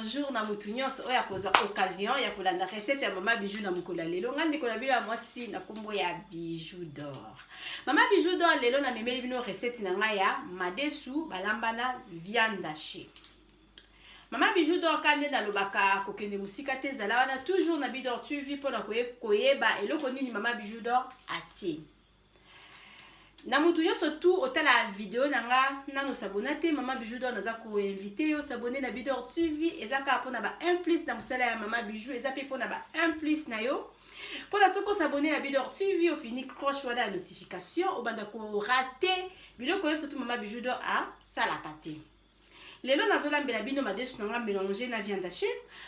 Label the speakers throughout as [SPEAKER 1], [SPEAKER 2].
[SPEAKER 1] Bonjour na mutu nyonso oyo akozwa occasion ya kolanda recette ya mama Bijou na mokolo ya lelo. Nga ndeko na bino ya mwasi na kombo ya Bijou d'or. Mama Bijou d'or, lelo namemeli bino recette na ngai ya madesu balamba na viande hachée. Mama Bijou d'or, ka nde nalobaka, kokende mosika te, ezala wana toujours na Bidor TV mpona koyeba eloko nini mama Bijou d'or atie. Na mutu nyonso tu otala video na nga nano s'abonner te, mama Bijou d'or naza koinviter yo s'abonner na Bidor TV. Eza kaka mpona ba 1 plus na mosala ya mama Bijou, eza mpe mpona ba 1 plus na yo, mpona soki os'abonner na Bidor TV, ofini cloche wana ya notification, obanda korater biloko nyonso tu mama Bijou d'or asalaka te. Lelo nazolambela bino madesu na nga mélange na viande hachée.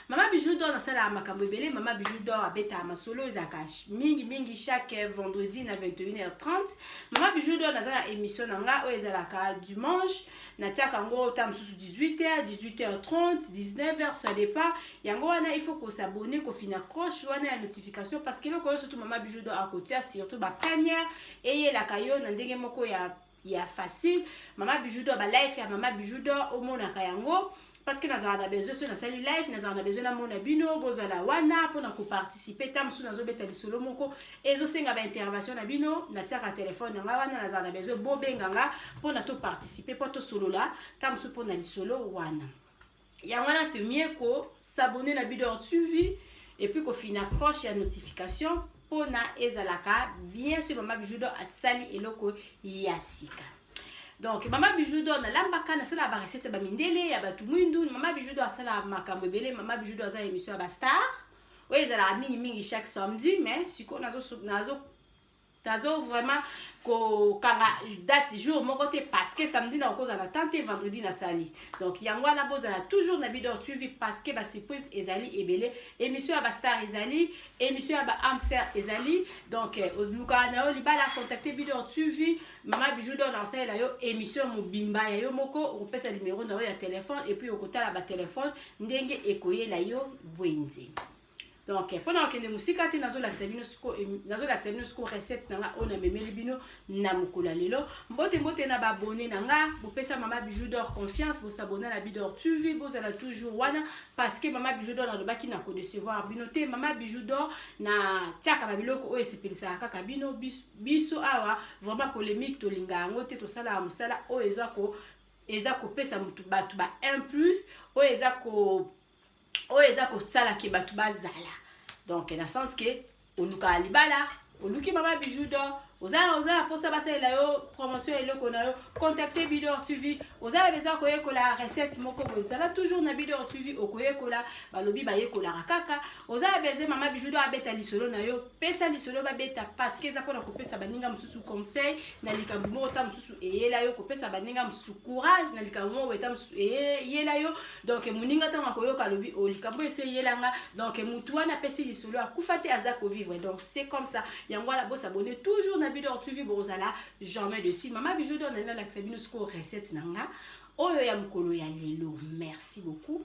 [SPEAKER 1] Mama Bijou d'or nasalaka makambo ebele. Mama Bijou d'or abetaka masolo, ezalaka mingimingi chaque vendredi na 21h30. Mama Bijou d'or naza na émission na nga oyo ezalaka dimanche, natiaka yango ta mosusu 18h, 18h30, 19h, ça dépend. Yango wana il faut kos'abonner, kofina cloche wana ya notification, parce que eloko oyo surtout mama Bijou d'or akotia, surtout bapremière, eyelaka yo na ndenge moko ya facile. Mama Bijou d'or, balive ya mama Bijou d'or omonaka yango, parce que nazala na besoin, so nasali live, nazala na besoin namona bino, bozala wana mpona koparticiper. Ta mosusu nazobeta lisolo moko ezosenga baintervention na bino, natiaka telefone na ngai wana, nazala na besoin bobenga nga mpona toparticiper, mpo tosolola ta mosusu mpona lisolo wana. Yango wana c'est mieux kos'abonner na Bidor TV et puis kofina cloche ya notification mpona ezalaka bien sûr mama Bijou d'or atisali eloko ya sika. Donc mama Bijou d'or nalambaka, nasalaka barecette ya bamindele, ya bato mwindu. Mama Bijou d'or asalaka makambo ebele. Mama Bijou d'or aza émission ya bastar oyo ezalaka mingimingi chaque samedi, mais sikoyo nazo vraiment kokanga date jour moko te, parce que samedi na okozala na temps te, vendredi nasali. Donc yango wana bozala toujours na Bidor TV, parce que basurprise ezali ebele. Émission ya bastar ezali, émission ya baamser ezali. Donc olukaka na yo libala, contacte Bidor TV. Mama Bijou d'or na osalela yo émission mobimba ya yo moko, okopesa numéro na yo ya téléphone et puis okotala batelefone ndenge ekoyela yo bwenze. Donc mpona kokende mosika te, nazolakisa bino siko recette na nga oyo namemeli bino na mokolo ya lelo. Mbote, mbote na baabonnés na nga. Bopesa mama Bijou d'or confiance, bos'abonner na Bidor TV, bozala toujours wana, parce que mama Bijou d'or nalobaki na kodecevoir bino te. Mama Bijou d'or natiaka babiloko oyo esepelisaka kaka bino. Biso awa vraiment polémique tolinga yango te. Tosalaka mosala oyo eza kopesa motu bato ba 1 plus, oyo eza kosala ke bato bazala. Donc na sens ke olukaka libala, oluki mama Bijou d'or, oza na mposa basalela yo promotion ya eloko na yo, contacte Bidor TV. Oza na besoin koyekola recette moko boye, ezala toujours na Bidor TV, okoyekola. Balobi bayekolaka kaka. Oza na besoin mama Bijou d'or abeta lisolo na yo, pesa lisolo babeta, parce que eza mpona kopesa baninga mosusu conseil na likambo moko ta mosusu eyela yo, kopesa baninga mosusu courage na likambo moko boye ta mosusu eyela yo. Donc moninga ntango akoyoka, alobi: "O likambo ese eyelanga." Donc mutu wana apesi lisolo akufa te, aza kovivre. Donc c'est comme ça. Yango wana bos'abonner toujours na Bidor TV, bozala jamais déçus. Mama Bijou d'or nalingi nalakisa bino sikoyo recette na nga oyo ya mokolo ya lelo. Merci beaucoup.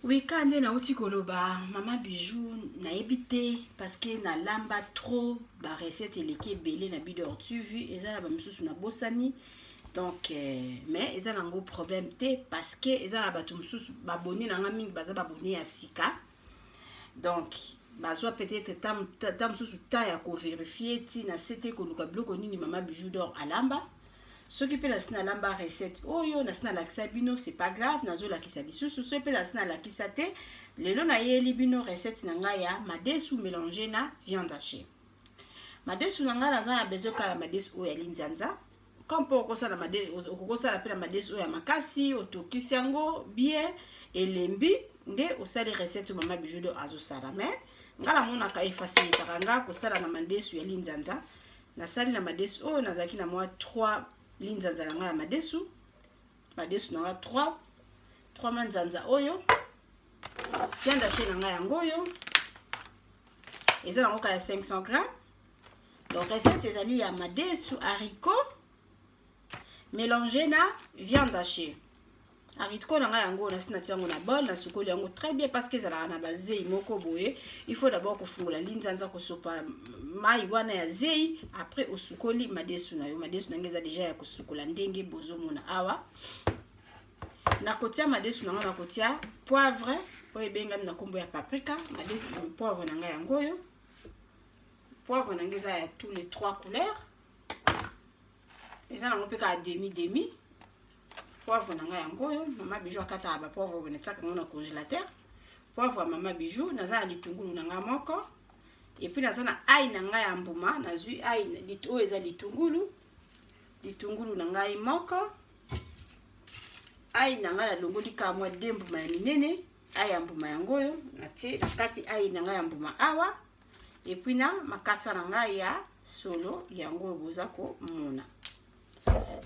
[SPEAKER 1] Wika nde nauti koloba, mama Bijou nayebi te, parce que nalamba trop, barecette eleki ebele na Bidor TV, eza na bamisusu nabosani. Donc mais eza nango problème te, parce que eza na bato mosusu baabonnés na nga mingi baza baabonnés ya sika, donc bazwa peut-être ta mosusu temps ya kovérifier ntina se te, koluka biloko nini mama Bijou d'or alamba. Soki mpe nasi nalamba recette oyo nasi nalakisa bino, c'est pas grave, nazolakisa lisusu. Soki mpe nasi nalakisa te, lelo nayeli bino recette na ngai ya madesu mélange na viande hachée. Madesu na ngai, naza na besoin kaka ya madesu oyo ya linzanza. Comme mpo okokosala mpe na madesu oyo ya makasi, otokisi yango bien, elembi, nde osali recette oyo mama Bijou d'or azosala. Mais ngai namonaka efacilitaka nga kosala na madesu ya linzanza. Nasali na madesu oyo, nazalaki na mwa 3 linzanza na ngai ya madesu. Madesu na nga 3, 3 manzanza oyo. Viande hachée na ngai yango oyo, eza nango kaka ya 500 grammes. Donc recette ezali ya madesu haricot mélange na viande hachée. Haricot na ngai yango, nasi natia yango na bol, nasukoli yango très bien, parce que ezalaka na bazei moko boye. Il faut d'abord kofungola linzanza, kosopa mai wana ya zei, après osukoli madesu na yo. Madesu na ngai eza déjà ya kosukola ndenge bozomona awa. Nakotia madesu na ngai, nakotia poivre oyo ebengami na nkombo ya paprika. Madesu, poivre na ngai yango oyo. Poivre na ngai eza ya tous les trois couleurs, eza nango mpe kaka demi demi. Poivre na ngai yango oyo. Mama Bijou akataka bapoivre oyo, natiaka yango na congélateur. Poivre ya Mama Bijou. Naza na litungulu na ngai moko, et puis naza na ail na ngai ya mbuma. Nazwi ail oyo, eza litungulu, litungulu na ngai moko. Ail na ngai, nalongoli kaka mwa de mbuma ya minene. Ail ya mbuma yango oyo, natie na kati ail na ngai ya mbuma awa, et puis na makasa na ngai ya solo yango oyo boza komona.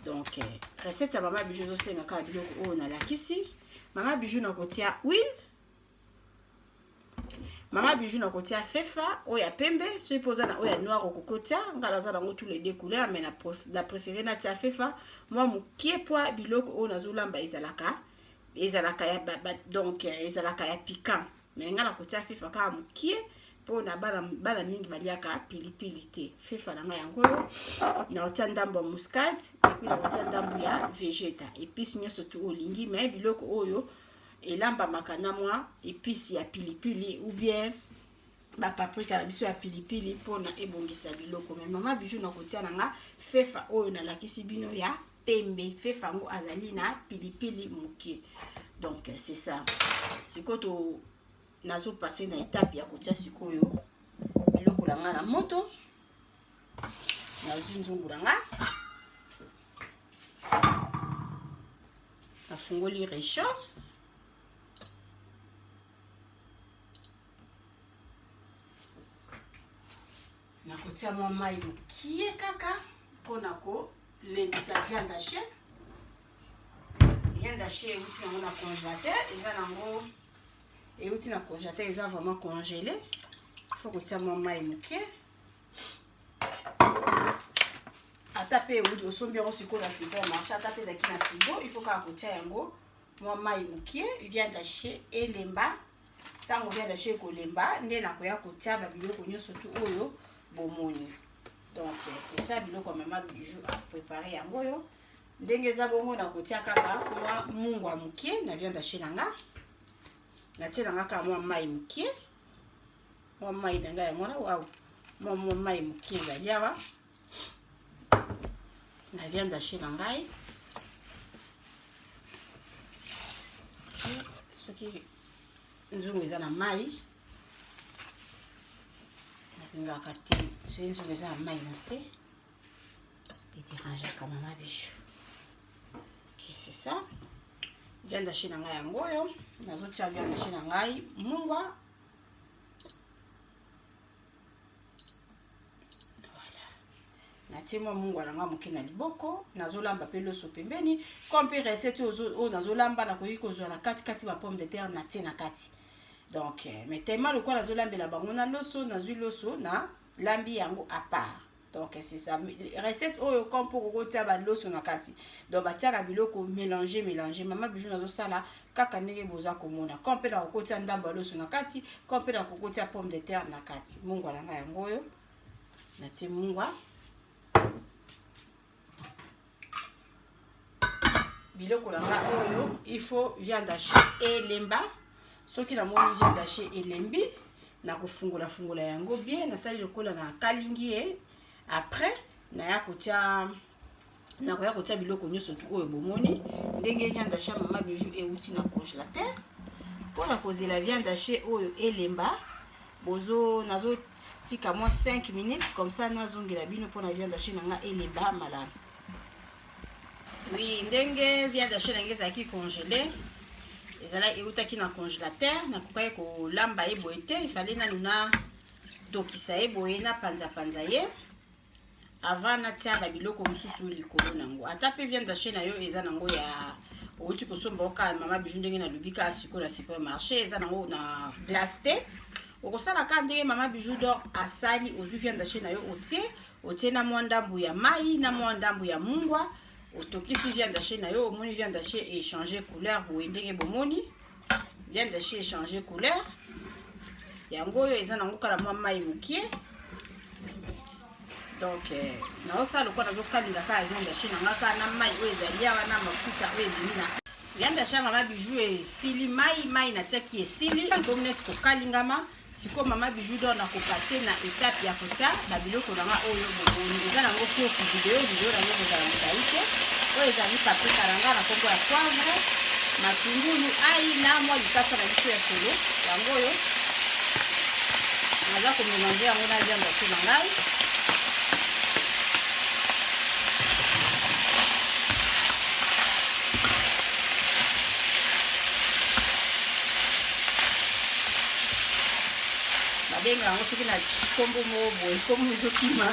[SPEAKER 1] Donc recette ya Mama Bijou ezosenga kaka biloko oyo nalakisi. Mama Bijou nakotia huile, Mama Bijou nakotia fefa oyo ya pembe. Soki mpo oza na oyo ya noir, okokotia. Ngai naza nango tous les deux couleurs, mais na préféré natia fefa mwa mokie, po biloko oyo nazolamba ezalaka ya ba, ba, donc ezalaka ya piquant. Mais ngai nakotia fefa kaka mokie, mpona bana, bana mingi baliaka pilipili te. Fefa na ngai yango oyo. Nakotia ndambo ya muscade, et puis nakotia ndambo ya vegeta, épice nyonso tu olingi. Mais biloko oyo elambamaka na mwa épice ya pilipili ou bien bapaprika na biso ya pilipili mpona ebongisa biloko. Mais Mama Bijou nakotia na nga fefa oyo nalakisi bino ya pembe. Fefa yango azali na pilipili moke. Donc c'est ça. Sikoyo to nazopase na étape ya kotia sikoyo biloko na nga na moto. Nazwi nzungu na nga, nafungoli réchaud. Nakotia mwa mai mokie kaka mpona kolembisa viande hachée. Viande hachée euti nango na congélateur, eza nango euti na congélateur, eza vraiment congelé. Faut kotia mwa mai moke. Ata mpe euti, osombi yango sikoyo na supermarché, ata mpe ezalaki na frigo, il faut kaka kotia yango mwa mai mokie, viande hachée elemba. Ntango viande hachée ekolemba, nde nakoya kotia babiloko nyonso tu oyo bomoni. Donc c'est ça, biloko ya Mama Bijou apréparé yango oyo. Ndenge eza bongo, nakotia kaka mwa mungwa mokie na viande hachée na nga. Natie na nga kaka mwa mai mokie, mwa mai na ngai yango wana. Waw, mwa mai mokie ezali awa na viande hachée na ngai. Soki nzungu eza na mai, nalingaka te. Soki nzungu eza na mai na se, edérangeaka Mama Bijou. Ok, c'est ça, viande hachée na ngai yango oyo. Nazotia viande hachée na ngai, mungwa. Voilà, natie mwa mungwa na ngai moke na liboko. Nazolamba mpe loso pembeni. Comme mpe recette oyo nazolamba, nakoki kozwa na katikati ba pomme de terre, natie na kati. Donc mais tellement lokola nazolambela bango na loso, nazwi loso, na lambi yango à part. Donc c'est ça, recette oyo. Comme mpo kokotia baloso na kati, donc batiaka biloko mélange mélange. Mama Bijou nazosala kaka ndenge boza komona. Comme mpe na kokotia ndambo ya loso na kati, comme mpe na kokotia pomme de terre na kati. Mungwa na ngai yango oyo, natie mungwa. Biloko na nga oyo, il faut viande hachée elemba. Soki namoni viande hachée elembi, nakofungola fungola yango bien. Nasali lokola nakalingi ye. Après naya kotia, nakoya kotia biloko nyonso tu oyo bomoni. Ndenge viande hachée ya Mama Bijou euti na congélateur, mpona kozela viande hachée oyo elemba, bozo nazotika mwa 5 minutes comme ça, nazongela bino mpona viande hachée na nga elemba malamu. Oui, ndenge viande hachée na ngai ezalaki congelé, ezalaki eutaki na congélateur, nakokaki kolamba ye boye te. Ifale nanu na tokisa ye boye, napanzapanza ye avant natia babiloko mosusu likolo nango. Ata mpe viande hachée na yo eza nango ya outi kosomba oka Mama Bijou, ndenge nalobi kaka sikoyo na supermarché, eza nango na glace te, okosala kaka ndenge Mama Bijou d'Or asali. Ozwi viande hachée na yo, otie na mwa ndambu ya mai, na mwa ndambu ya mungwa, otokisi viande hachée na yo. Omoni viande hachée echange couleur boye, ndenge bomoni viande hachée echange couleur yango oyo, eza nango kala mwa mai mokie. Donc naosala lokola nazokalinga kaka viande hachée na nga kaka na mai oyo ezali awa, na mafuta oyo ebimi na. Viande hachée Mama Bijou esili mai mai natiaki esili, ekomi neti kokalingama. Sikoyo Mama Bijou d'or na kopase na etape ya kotia babiloko na nga oyo bomoni eza nango courte video, video nango kozala molai te. Oyo ezali paprika na nga na nkombo ya poivre, matungulu, ai na mwa likasa na biso ya solo. Yango oyo naza komelange yango na viande hachée na ngai. Babenga yango soki na nkombo moko boye, nkombo ezokima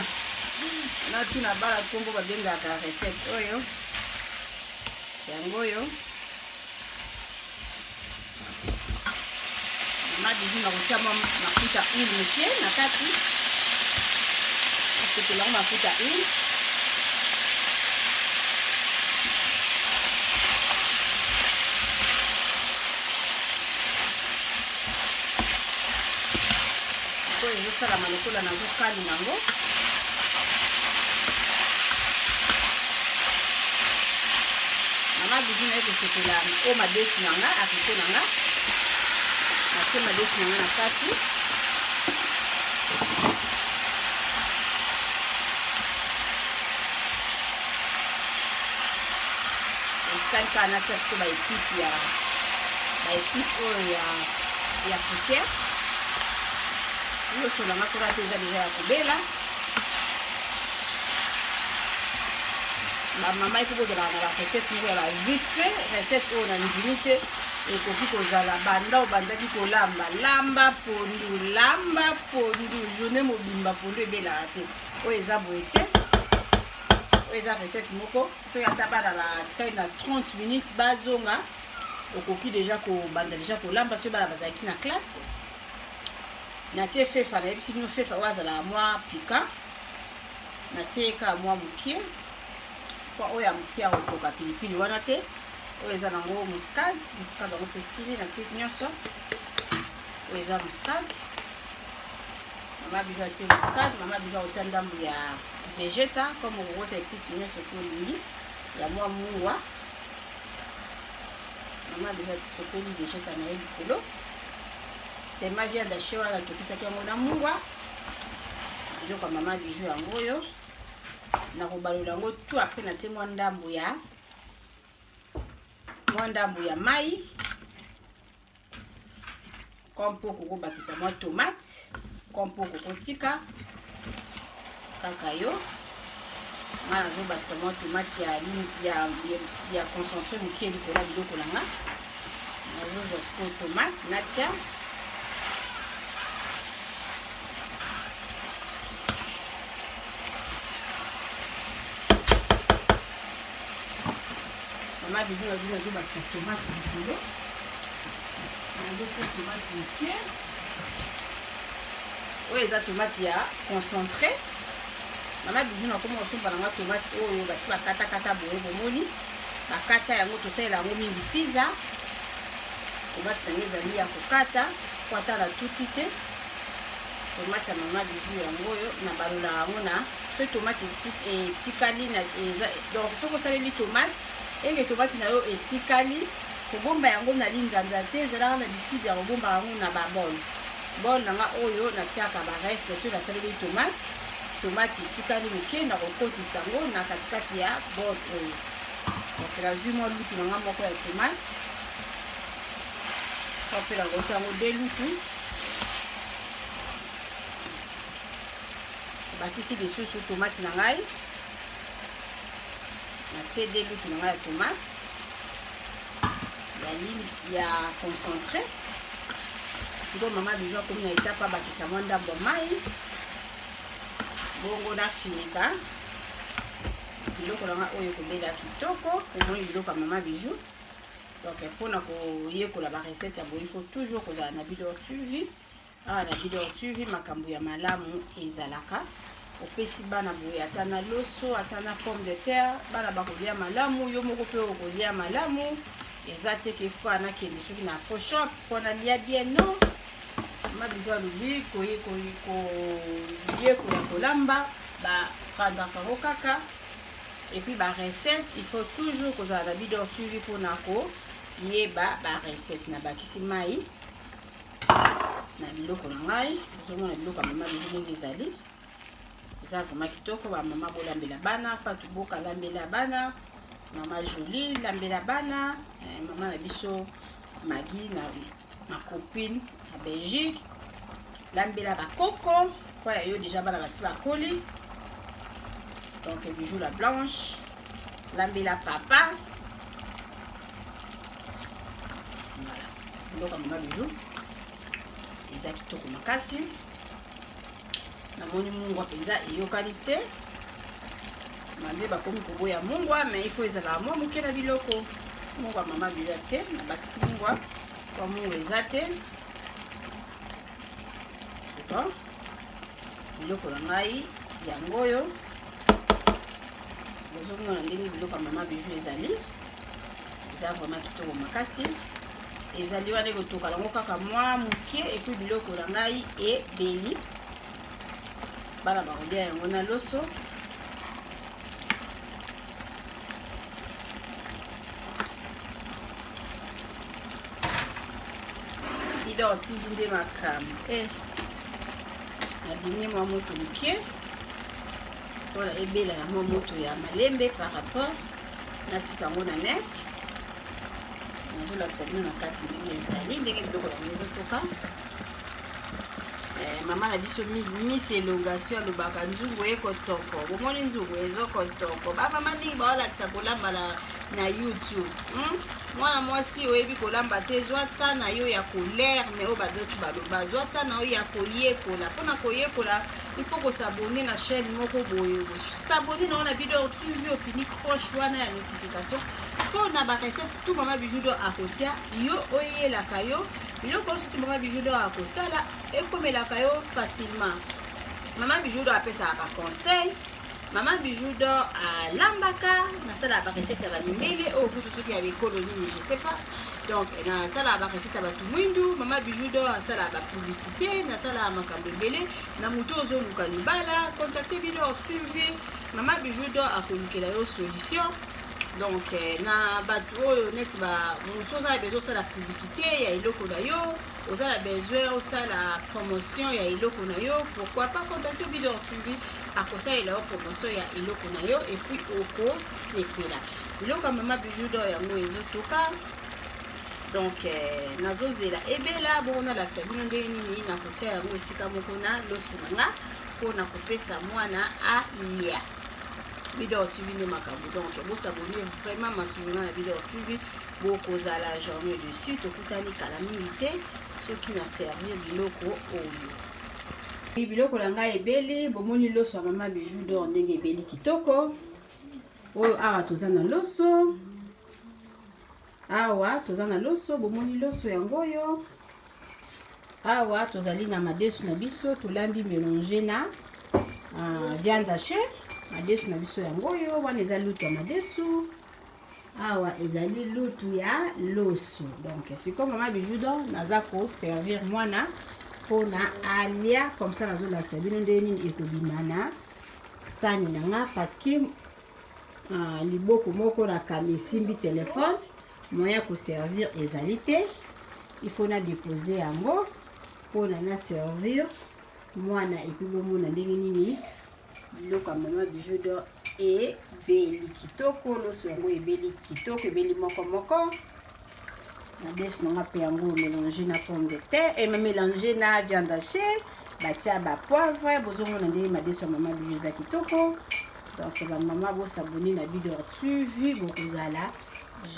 [SPEAKER 1] natuna bala nkombo babengaka recette oyo. Yango oyo Mama Bijou na kotia mwa mafuta huile moke na kati, nasepela yango mafuta huile. Sikoyo ezosalama lokola nazokalinga yango. Mama Bijou naye kosepela oyo madesu na nga, haricot na nga, natie madesu na nga na kati. Etikali kaka natia sikoyo ba épices ya ba épices oyo ya poussière. Loso na nga kuna te eza deja ya kobela. Bamama ifo bozalaka na barecette moko ya ba vite fait. Recette oyo na ndimi te ekoki kozala banda obandaki kolamba lamba pondu, lamba pondu journée mobimba, pondu ebelaka te. Oyo eza boye te, oyo eza recette moko soki ata bana batikali na 30 minutes bazonga, okoki deja kobanda deja kolamba. Soki bana bazalaki na classe, natie fefa, nayebisi bino fefa oyo azalaka mwa pika, natie kaka mwa mokie po oyo ya mokie akokoka pilipili wana te. Oyo eza nango muscade, muscade yango mpe esili, natie nyonso. Oyo eza muscade, Mama Bijou atie muscade. Mama Bijou akotia ndambu ya vegeta, comme okokotia episi nyonso to olingi ya mwa mungwa. Mama Bijou atisokoli vegeta na ye likolo tema viande hachée wana atokisaki yango na mungwa. Biloko ya Mama Bijou yango oyo nakobalola yango tout. Après natie mwa ndambu ya mai, comme mpo kokobakisa mwa tomate, comme mpo kokotika kaka yo. Nga nazobakisa mwa tomate ya concentré mokie likolo ya biloko na nga. Nazozwa sikoyo tomate, natia. Mama Bijou na bino azobakisa tomate likolo, nazotia tomate moke. Oyo eza tomate ya concentré. Mama Bijou nakoma kosomba nanga tomate oyo basi bakatakata boye, bomoni bakata yango, tosalela yango mingi pizza. Tomate nange ezali ya kokata po ata na tuti te. Tomate ya Mama Bijou yango oyo, na balolaka yango na soki tomate etikali. Donc soki osaleli tomate eke tomate na yo etikali, kobomba yango na linzanza te. Ezalaka na bitide ya kobomba yango na babol. Bol na nga oyo natiaka bareste, soki nasaleli tomate, tomate etikali moke, na kokotisa yango na katikati ya bol oyo. Donc nazwi mwa lutu na nga moko ya tomate mpe nakotia yango de lutu. Bakisi lisusu tomate na ngai, natie de lutu na ngai ya tomate ya concentré. Sikoyo Mama Bijou akomi na etape abakisa mwa ndambo ya mai, bongo nafinika biloko na ngai oyo ekobela kitoko. Omoni biloko ya Mama Bijou. Donc mpona koyekola barecette ya boye, il faut toujours kozala na Bidor TV. Awa na Bidor TV makambo ya malamu ezalaka. Opesi bana boye, ata na loso, ata na pomme de terre, bana bakolia malamu, yo moko mpe okolia malamu. Eza te ke fo nakende soki na Afro Shop mpo nalia bien, non. Mama Bijou alobi koyekola kolamba baprendaka yango kaka. Et puis barecette, il faut toujours kozala na Bidor TV mpona ko Yeba ba recette. Nabakisi mai na biloko na ngai. Ozomona biloko ya mama Bijou ndenge ezali, eza vraiment kitoko. Ba mama bolambela bana, Fatou Boka lambela bana, mama Jolie lambela bana, mama na biso Maggie na ma copine na Belgique lambela bakoko po ya yo déjà bana basi bakoli. Donc Bijou la blanche lambela papa. Voilà, biloko ya mama Bijou eza kitoko makasi. Namoni mungwa mpenza eyokani te, malgré bakomi koboya mungwa, mais il faut ezala mwa moke na biloko. Mungwa mama Bijou atie, nabakisi mungwa po mungwa eza te. Bon, biloko na ngai yango oyo, bozomona ndenge biloko ya mama Bijou ezali, eza vraiment kitoko makasi. Ezali wana ekotoka yango kaka mwa moke, et puis biloko na ngai ebeli, bana bakolia yango na loso. Bidor TV nde makambo. Nabimi mwa moto moke mpona ebela na mwa moto ya malembe par rapport natika yango na nef. Nazolakisa bino na kati ndenge ezali, ndenge biloko nango ezotoka. Mama na biso Miss Elongation alobaka nzungu ekotoko. Bomoni nzungu ezokotoko. Bamama mingi baolakisa kolamba na YouTube. Mwana mwasi oyebi kolamba te, zwa ta na yo ya kolerne oyo badotu baloba, zwa ta na yo ya koyekola. Mpona koyekola, il faut kos'abonner na chaîne moko boye, s'abonner na wana Bidor TV, ofini cloche wana ya notification mpona barecette tout mama Bijou d'Or akotia yo, oyelaka yo biloko nyonso. Mama Bijou d'Or akosala, ekomelaka yo facilement. Mama Bijou d'Or apesaka baconseil, mama Bijou d'Or alambaka, nasalaka barecette ya bamindele oyo kutu soki ya bekolo nini, je sais pas. Donc nasalaka barecette ya bato mwindu. Mama Bijou d'Or asalaka bapublicité, nasalaka makambo ebele. Na motu ozoluka libala, contacte Bidor TV, mama Bijou d'Or akolukela yo solution. Donc na bato oyo neti mosu oza na besoin osala publicité ya eloko na yo, oza na besoin osala promotion ya eloko na yo, pourquoi pas contacter Bidor TV, akosalela yo promotion ya eloko na yo et puis okosepela. Biloko ya mama Bijou d'Or yango ezotoka. Donc nazozela ebela bongo nalakisa bino ndenge nini nakotia yango esika moko na loso na nga mpona kopesa mwana alia. Bidor TV nde makambo. Donc bos'abonner vraiment massivement na Bidor TV, bokozala jamais déçus. Tokutani kala mingi te soki na servir biloko oyo. Biloko na ngai ebeli, bomoni loso ya mama Bijou d'Or ndenge ebeli kitoko. Oyo awa toza na loso, awa toza na loso, bomoni loso yango oyo. Awa tozali na madesu na biso, tolambi mélange na viande hachée. Madesu na biso yango oyo, wana eza lutu ya madesu, awa ezali lutu ya loso. Donc sikoyo mama Bijou d'Or naza koservir mwana mpona alia, comme ça nazolakisa bino ndenge nini ekobima na sani na nga, parce que liboko moko na kami esimbi telefone, moyen ya koservir ezali te. Il faut na dépose yango mpona na servir mwana, et puis bomona ndenge nini biloko ya mama Bijou d'Or ebeli kitoko. Loso yango ebeli kitoko, ebeli moko moko. Madesu nanga mpe yango mélange na pomme de terre e mélange na viande hachée, batia bapoivre. Bozomona ndenge madesu ya mama Bijou eza kitoko. Donc bamama, bos'abonner na Bidor TV, bokozala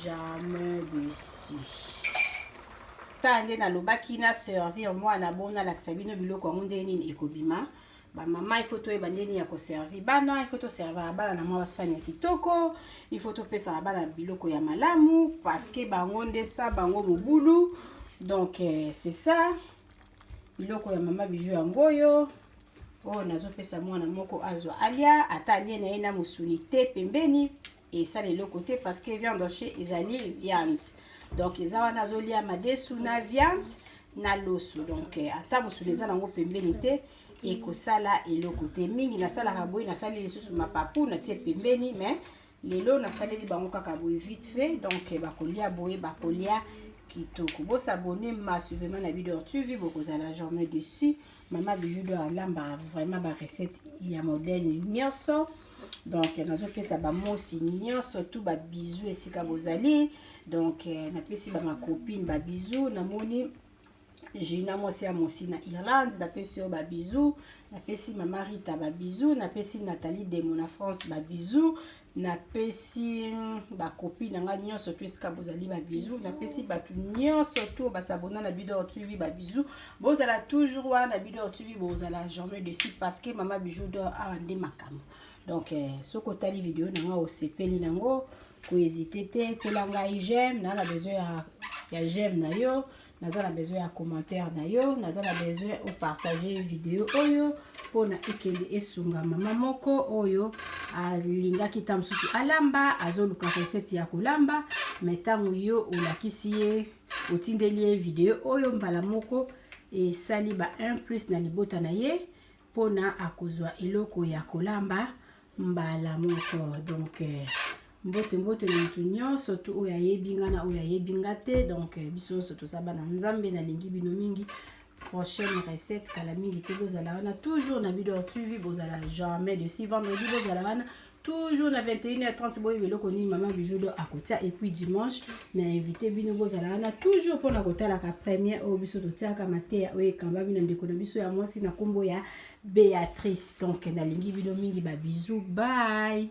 [SPEAKER 1] jamais déçus. Kaka nde nalobaki na servir mwana, bo nalakisa bino biloko yango ndenge nini ekobima. Bamama, il faut toyeba ndenge nini ya koservir bana. Il faut toservaka bana na mwa basani ya kitoko, il faut topesaka bana biloko ya malamu, parce que bango nde sa bango mobulu. Donc c'est ça, biloko ya mama Bijou yango oyo. Oyo nazopesa mwana moko azwa alia, ata alie na ye na mosuni te pembeni, esala eloko te, parce que viande hachée ezali viande. Donc eza wana, azolia madesu na viande na loso. Donc ata mosuni eza nango pembeni te, ekosala eloko te mingi. Nasalaka boye, nasali lisusu mapapu, natie pembeni, mais Lelo nasaleli bango kaka boye vite fait, donc bakolia boye, bakolia kitoko. Bosabone massivement na Bidor TV, bokozala jamais déçus. Mama Bijou d'Or alambaka vraiment barecette ya modèle nyonso. Donc nazopesa bamosi nyonso tu babisous esika bozali. Donc napesi bamacopine babisous. Namoni Gina, mwasi ya mosi na Irlande, napesi yo babisous. Napesi mama Rita babisous, napesi Nathalie Demo na France babisous, napesi bacopine na ngai nyonso tu esika bozali babisous, napesi bato nyonso tu basabona na Bidor TV babisous. Bozala toujours wana na Bidor TV, bozala jamais déçus, parce que mama Bijou d'Or awa nde makambo. Donc soki otali video na ngai, osepeli nango, kohésite te, tiela ngai j'aime. Naza na besoin ya j'aime na yo, naza na besoin ya commentaire na yo, naza na besoin opartage video oyo mpona ekende esunga mama moko oyo alingaki ta mosusu alamba, azoluka recette ya kolamba. Mais ntango yo olakisi ye, otindeli ye video oyo, mbala moko esali ba 1 plus na libota na ye mpona akozwa eloko ya kolamba mbala moko. Donc mbote, mbote na motu nyonso tu oyo ayebi nga na oyo ayebi nga te. Donc biso nyonso toza bana Nzambe. Nalingi bino mingi. Prochaine recette kala mingi te. Bozala wana toujours na Bidor TV, bozala jamais déçus. Vendredi bozala wana toujours na 21h30, boyeba eloko nini mama Bijou d'Or akotia. Et puis dimanche na invité bino, bozala wana toujours mpona kotalaka première oyo biso totiaka, mateya oyo ekamba bino, ndeko na biso ya mwasi na nkombo ya Béatrice. Donc nalingi bino mingi, babisous, bye.